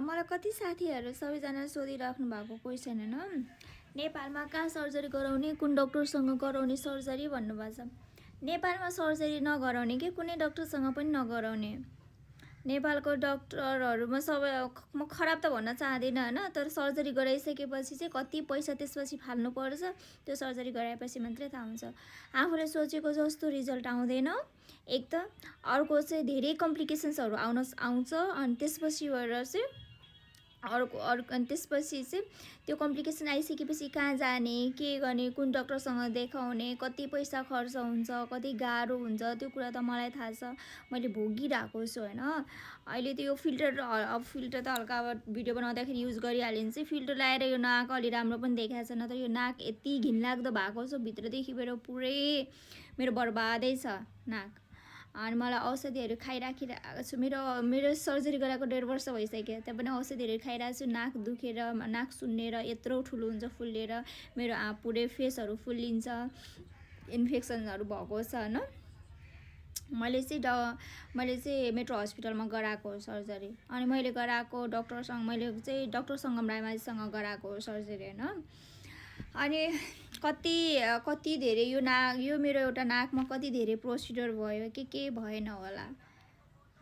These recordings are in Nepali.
मलाई कति साथीहरू सबैजना सोधिराख्नु भएको क्वेसन होइन, नेपालमा कहाँ सर्जरी गराउने, कुन डक्टरसँग गराउने सर्जरी भन्नुभएको छ। नेपालमा सर्जरी नगराउने कि कुनै डक्टरसँग पनि नगराउने। नेपालको डक्टरहरूमा सबै म खराब त भन्न चाहदिनँ होइन, तर सर्जरी गराइसकेपछि चाहिँ कति पैसा त्यसपछि फाल्नुपर्छ, त्यो सर्जरी गराएपछि मात्रै थाहा हुन्छ। आफूले सोचेको जस्तो रिजल्ट आउँदैन एक त, अर्को चाहिँ धेरै कम्प्लिकेसन्सहरू आउँछ अनि त्यसपछिबाट चाहिँ अर्को अनि त्यसपछि चाहिँ त्यो कम्प्लिकेसन आइसकेपछि कहाँ जाने, के गर्ने, कुन डक्टरसँग देखाउने, कति पैसा खर्च हुन्छ, कति गाह्रो हुन्छ, त्यो कुरा त मलाई थाहा छ, मैले भोगिरहेको छु होइन। अहिले त्यो अब फिल्टर त हल्का अब भिडियो बनाउँदाखेरि युज गरिहाल्यो भने चाहिँ फिल्टर लगाएर यो नाक अलि राम्रो पनि देखाएको छ, नत्र यो नाक यति घिनलाग्दो भएको छ भित्रदेखिबाट पुरै मेरो बर्बादै छ नाक। अनि मलाई औषधिहरू खाइराखिरहेको छु, मेरो सर्जरी गराएको 1.5 वर्ष भइसक्यो, त्यहाँ पनि औषधिहरू खाइरहेको छु। नाक दुखेर, नाक सुन्नेर यत्रो ठुलो हुन्छ फुल्लेर, मेरो पुरै फेसहरू फुल्लिन्छ, इन्फेक्सनहरू भएको छ होइन। मैले चाहिँ मेट्रो हस्पिटलमा गराएको सर्जरी, अनि मैले गराएको डक्टर सङ्गम रायमाझीसँग गराएको सर्जरी होइन। अनि कति धेरै यो मेरो एउटा नाकमा कति धेरै प्रोसिडर भयो के भएन होला,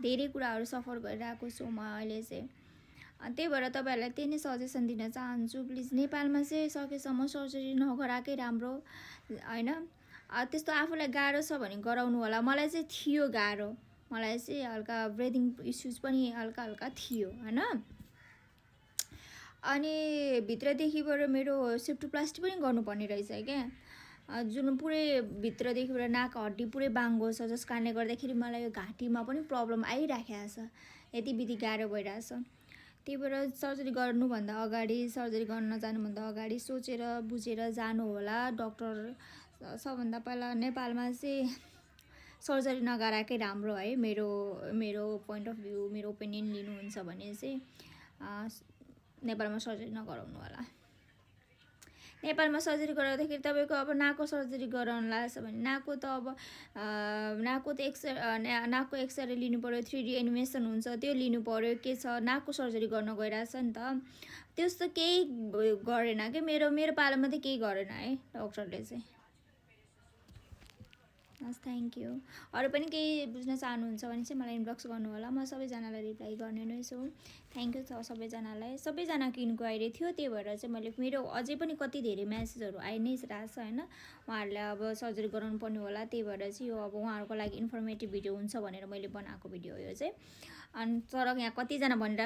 धेरै कुराहरू सफर गरिरहेको छु म अहिले चाहिँ। अनि त्यही भएर तपाईँहरूलाई त्यही नै सजेसन दिन चाहन्छु, प्लिज नेपालमा चाहिँ सकेसम्म सर्जरी नगराएकै राम्रो होइन। त्यस्तो आफूलाई गाह्रो छ भने गराउनु होला। मलाई चाहिँ थियो गाह्रो, मलाई चाहिँ हल्का ब्रिदिङ इस्युज पनि हल्का थियो होइन। अनि भित्रदेखिबाट मेरो सेप्टोप्लास्टी पनि गर्नुपर्ने रहेछ क्या, जुन पुरै भित्रदेखिबाट नाक हड्डी पुरै बाङ्गो छ, जस कारणले गर्दाखेरि मलाई यो घाँटीमा पनि प्रब्लम आइराखेको छ, यति बिधि गाह्रो भइरहेछ। त्यही भएर सर्जरी गर्नुभन्दा अगाडि, सर्जरी गर्न जानुभन्दा अगाडि सोचेर बुझेर जानु होला डक्टर। सबभन्दा पहिला नेपालमा चाहिँ सर्जरी नगराएकै राम्रो है, मेरो पोइन्ट अफ भ्यू, मेरो ओपिनियन लिनुहुन्छ भने चाहिँ नेपालमा सर्जरी नगराउनु होला। नेपालमा सर्जरी गराउँदाखेरि तपाईँको अब नाकको सर्जरी गराउनु लाग्छ भने नाकको एक्सरे लिनु पऱ्यो, 3D एनिमेसन हुन्छ त्यो लिनु पऱ्यो, के छ नाकको सर्जरी गर्न गइरहेछ नि त, त्यस्तो केही गरेन कि मेरो पालामा त केही गरेन है डक्टरले चाहिँ। हस्, थ्याङ्क यू। अरू पनि केही बुझ्न चाहनुहुन्छ भने चाहिँ मलाई इनबक्स गर्नु होला, म सबैजनालाई रिप्लाई गर्ने नै छु। थ्याङ्क यू छ सबैजनालाई, सबैजनाको इन्क्वायरी थियो, त्यही भएर चाहिँ मेरो अझै पनि कति धेरै म्यासेजहरू आइ नै रहेछ होइन। उहाँहरूले अब सर्जरी गराउनु पर्ने होला, त्यही भएर चाहिँ यो अब उहाँहरूको लागि इन्फर्मेटिभ भिडियो हुन्छ भनेर मैले बनाएको भिडियो हो यो चाहिँ। अनि तर यहाँ कतिजना भनिरहेको